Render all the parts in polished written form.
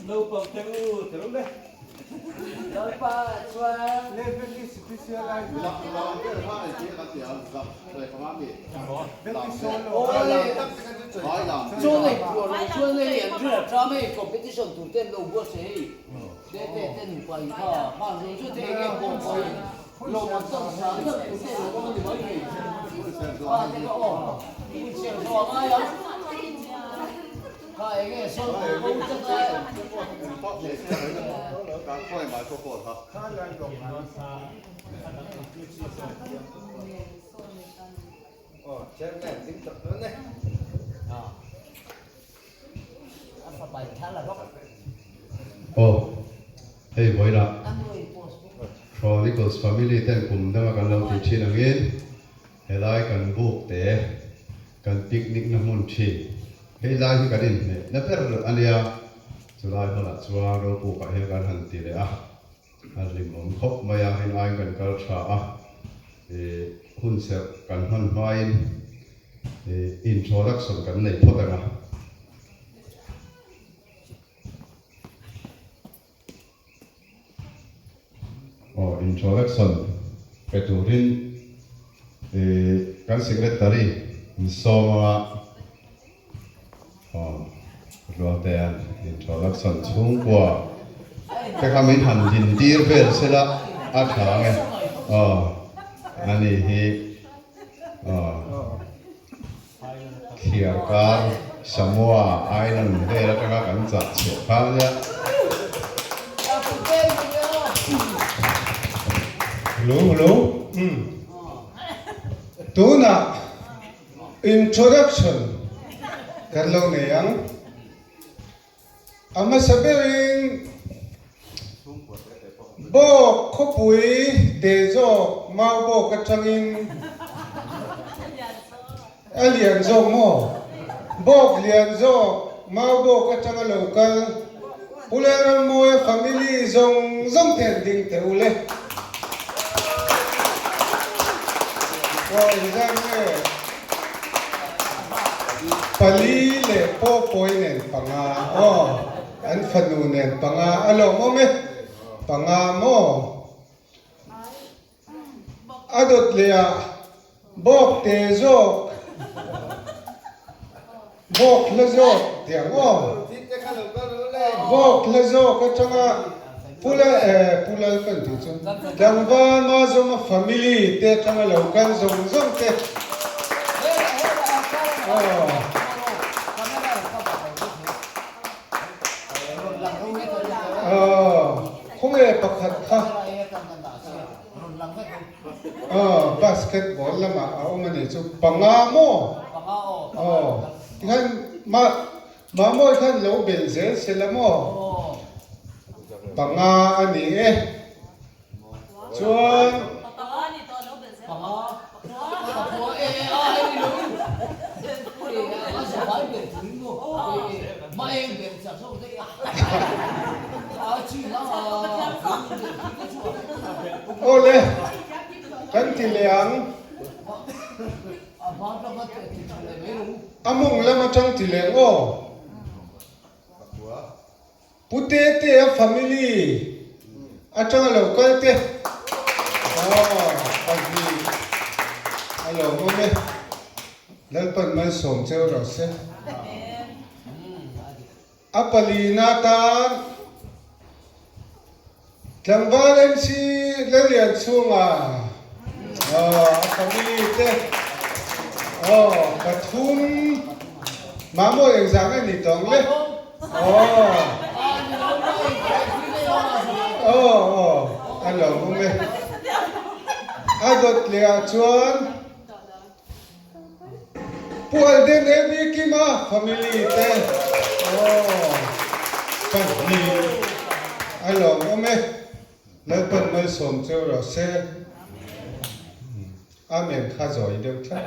Naupang te u ti rawh le. Lalpa chuan. Chaw nei puar lo chuan hei an ṭhian a ṭam hei competition tur te an lo buatsaih hei te te te nupa in kha hman zawng chu te enge pawh pawhin lo an chang sang deuh tur te lo awm a ni mai thei kha te kha aw hun ser zawh a ngai ang kha enge sawn tur bo tlat a. Aw, hei vawilah Chronicles family ten kum danga kan lo tih thin angin helai kan buk te kan picnic na hmun thin hei lai hi kan inhmeh na ber a nia, chulai hmunah chuan ropukah hian kan han ti leh a. A hlimawm khawp mai a, in aiin kan kal tha a, ih hun serh kan hman hmain ih introduction kan nei phawt ang a. Aw introduction pe turin ih kan secretary in sawm ang a. Aw, Rualtea'n introduction chhungkua te kha min han din tir vel sela a tha ang e. Aw, ani hi aw Thliarkar Samoa Island vel atanga kan chah chhuah kha ania. Hello, hello. Tunah Introduction kan lo nei ang. A hmasa berin Bawk khawpui te zawk mau bawk atangin a lian zawk maw? Bawk lian zawk mau bawk atanga lo kal Pu Lalrammawia family zawng zawng te an ding teh u le. Aw engzat nge pali leh pawpawi nen panga aw an fanu nen panga a lawmawm e panga maw. A dawt leh ah bawk te zawk, bawk hla zawk tih ang aw. Bawk hla zawk atanga Pu Lal eh Pu Lal kan tih chu tlangval Mazawma family te atanga lo kal zawng zawng te aw. Aw khawnge pakhat kha. Aw basketball lamah a awm a nih chu panga maw? Aw tikhan ma Mamawi khan lo bel zel se la maw? Panga a ni e. Chuan Awle, kan ti leh ang. A mawng lam atang ti leh ang aw. Pu Tetea family atanga lo kal te. Aw, pahnih a lawmawm e. Lalpan malsawm cheu rawh se. A palina tan tlangval MC Lallianchhunga a family te aw pathum Mamawh engzah nge ni tawng le aw aw aw a lawmawm e a dawt leh ah chuan Pu Alden AB Kima family te aw pahnih a lawmawm e, Lalpan malsawm cheu rawh se. Amen kha zawi deuh tlat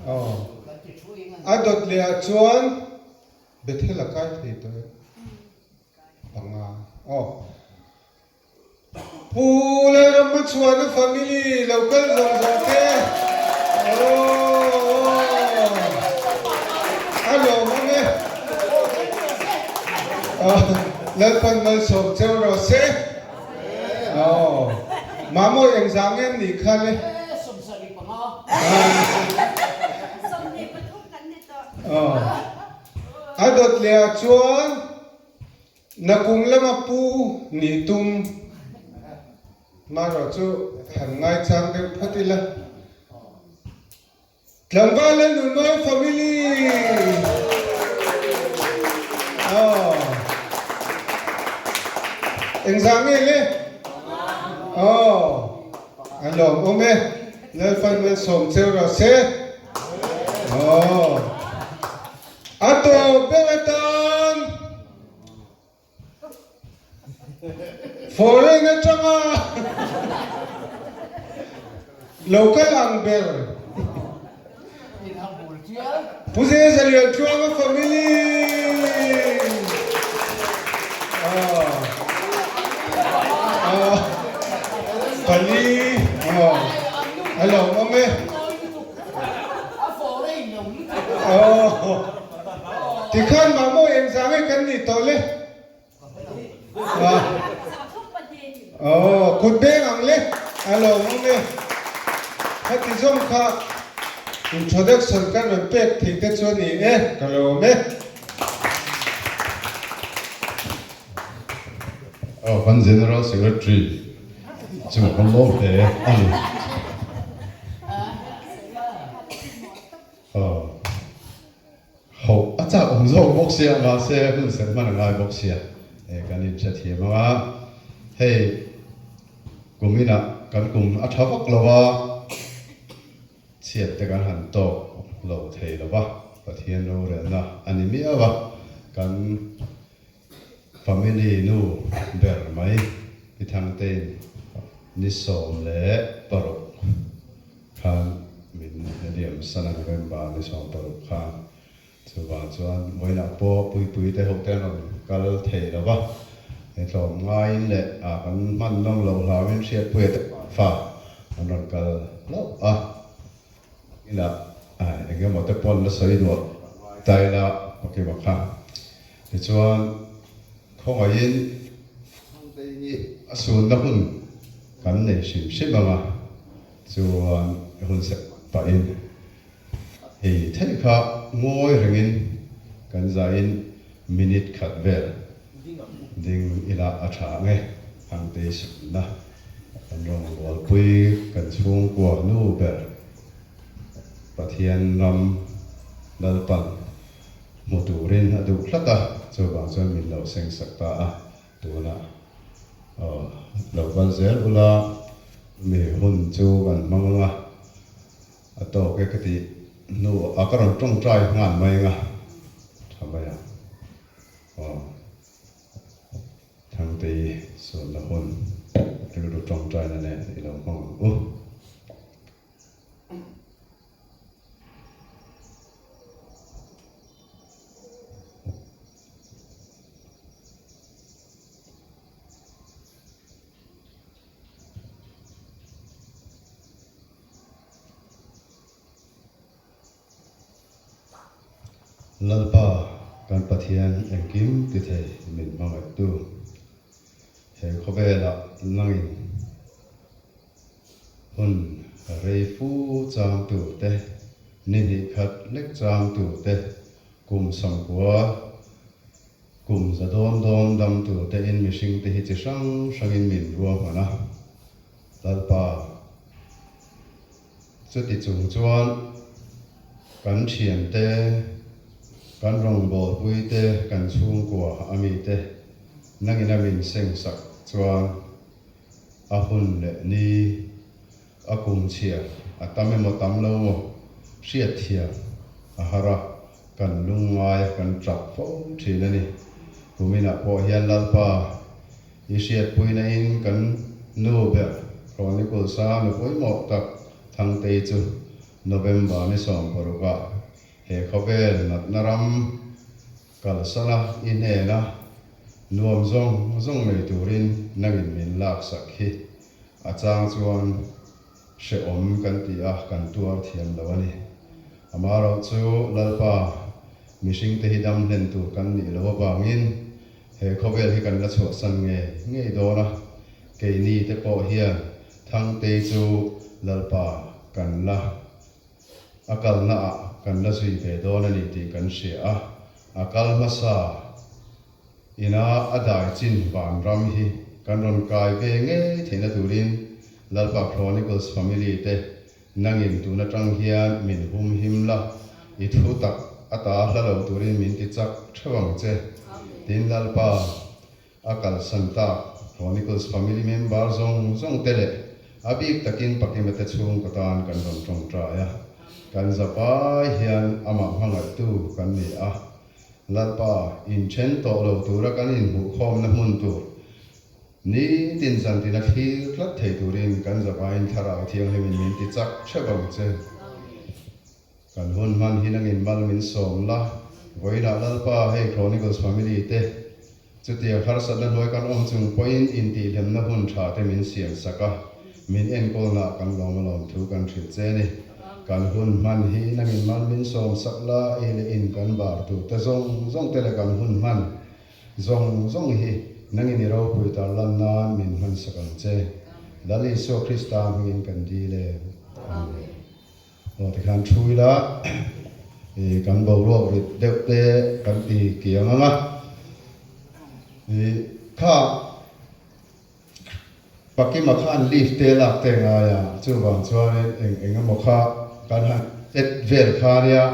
aw. A dawt leh ah chuan Bethel a kai thei tawh em? Panga. Aw. Pu Lalramma chuan a family lo kal zawng zawng te. Aw. A lawmawm e. Lalpan malsawm cheu rawh se. Aw. Mamawh engzah nge an nih kha le? Aw. A dawt leh ah chuan Nakum lama pu nih tum marawh chu han ngaichang deuh phawt ila. Tlangval le Nunmawi family! Aw. Engzah nge le? Aw. A lawmawm e. Lalfan malsawm cheu rawh se. Aw. A tawp ber atan foreign atanga local ang ber Pu Zeza Liantluanga family. Pali a lawmawm e. Tikhan mahmaw engzah nge kan nih tawh le? Aw, kut beng ang le, a lawmawm e. Khati zawng kha introduction kan rawn pek thei te chu a ni e, ka lawm e. Aw, kan General Secretary chu ka lawm hle a ni. Aw, hoh a chak awm zawk bawk sia, mahse hun serh hman a ngai bawk sia, kan inhrethiam ang a, hei kum inah kan kum a tha vak lo a, chhiat te kan han tawk lo thei lo va, Pathian rorelna a ni miau a, kan family nu ber mai Pi Thangtein ni 16 khan min liam san a, November ni 16 khan. Chuvang chuan vawiinah pawh Puipui te ho te an rawn kal thei lo va, he tlawm ngaiin leh a kan hman nawm loh hlauin Hriatpuia te fa an rawn kal hlauh a. Inah eng emaw te pawn la sawi duah ta ila Pakima kha. Tichuan khawngaihin Thangtei hi a sunna hun kan nei hrim hrim ang a, chuan hun serh pahin Hei theih kha ngawi rengin kan zaiin minute khat vel ding ila a tha ang e, Hangtei sunna kan rawn bualpui kan chhungkua nu ber Pathian ram Lalpan hmu turin a duh tlat a, chuvang chuan min lo sengsak ta a, tunah aw lo kal zel ula mi hun chu kan hmang ang a. A tawk e ka tih hnu a ka rawn tawngtai nghal mai anga tha mai ang aw Thangtei sualna hun rilru tawngtaina nen i lo hmang ang u. Lalpa kan Pathian engkim ti thei min hmangaihtu, he khawvelah nangin hun rei fu chang turte, ni hnih khat lek chang turte, kum 90, kum za dawn dawn dam turte in mihringte hi chi hrang hrangin min ruahman a. Lalpa, chuti chung chuan kan thiante, kan rawngbawlpuite, kan chhungkua a mite nangin a min sengsak chuan a hun leh ni, a kum chhia a tam emaw tam lo maw hriatthiam a har a, kan lungngai a kan tap fo thin a ni. Kuminah pawh hian Lalpa, I hriatpuina in kan nu ber Chronicle sa nu pawimawh tak Thangtei chu November ni 16 ah He khawvel natna ram kalsana i hnena nuam zawng zawng nei turin nangin min laksak hi a chang chuan hrehawm kan ti a, kan tuar thiam lo a ni. Amaherawhchu Lalpa, mihringte hi dam hlen tur kan nih loh avangin he khawvel hi kan la chhuahsan ngei ngei dawn a, keini te pawh hian Thangtei chu Lalpa kan la a kalna ah kan la zui ve dawn a ni tih kan hria a, a kal hmasa ina a dai chin vanram hi kan rawn kai ve ngei theihna turin Lalpa Chronicles family te nangin tun atang hian min hum him la, i thu tak ata hla lo turin min ti chak theuh ang che. Tin Lalpa. A kalsan tak Chronicles family member zawng zawng te leh a bik takin Pakima te chhungkaw tan kan rawn tawngtai a, kan zapai hian amah hmangaihtu kan ni a, Lalpa inthen tawh lo tura kan inhmuhkhawmna hmun tur nitin zantina thlir tlat thei turin kan zavaiin Thlarau Thianghlimin min ti chak theuh ang che. Kan hun hman hi nangin mal min sawm la, vawiinah Lalpa hei Chronicles family te chutiang harsatna hnuai kan awm chung pawhin intihhlemna hun tha te min siam sak a, min enkawlna ah kan lawm alawm thu kan hrilh che ni. Kan hun hman hi nangin mal min sawm sak la, ei leh in kan bar tur te zawng zawng te leh kan hun hman zawng zawng hi nangin i ropui tar lan nan min hman sak ang che. Lal Isua Krista hmingin kan dil e. Amen. Aw tikhan thu ila ih kan boruak rit deuh te kan ti kiang ang a, ih kha Pakima khan leave te lak te ngai a, chuvang chuanin eng eng emaw kha kan han set vel kha nia,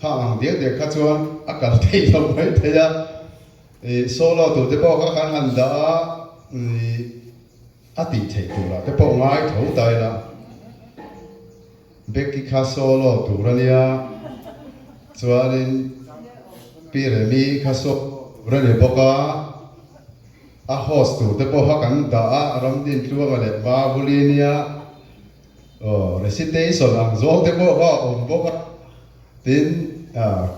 kha ang diak diak kha chuan a kal theih lo mai thei a, ih solo tur te pawh kha kan han dah a, ih A tih theih turah te pawh ngai tho ta ila, Becky kha solo tur a nia, chuanin Pi Remi kha solo tur a ni bawk a, a host tur te pawha kan dah a, Ramdintluanga leh Mavuli nia, aw recitation ang zawng te pawh kha a awm bawk a, tin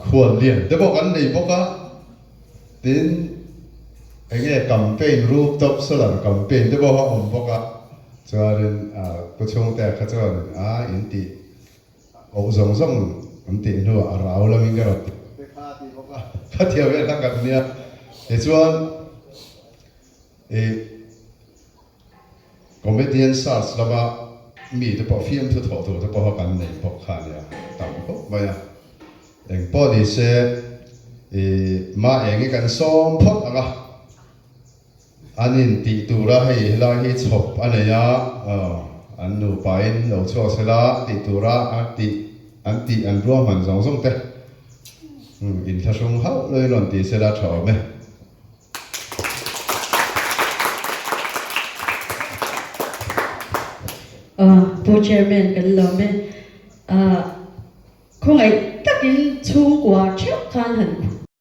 khuallian te pawh kan nei bawk a. Tin, enge campaign rooftop solar campaign te pawh a awm bawk a, chuanin pu chhungte kha chuanin a in tih auh zawng zawng an tih hnuah a rau lamin ka rawn ti te kha a ti bawk a, ka thiam vel kha kan nia. Tichuan ih comedian search lama mi te pawh fiamthu thawh tur te pawh kan nei bawk kha nia tam khawp mai a. Engpawh ni se i mah eng hi kan sawm phawt ang a, an in tih tura hei helai hi chhawp a nei a, an nupa in lo chhuak sela tih tura a tih an tih an ruahman zawng zawng te inthlahrung hauh loin rawn ti sela tha awm e. Pu Chairman kan lawm e. Khawngaih takin chhungkua theuh khan han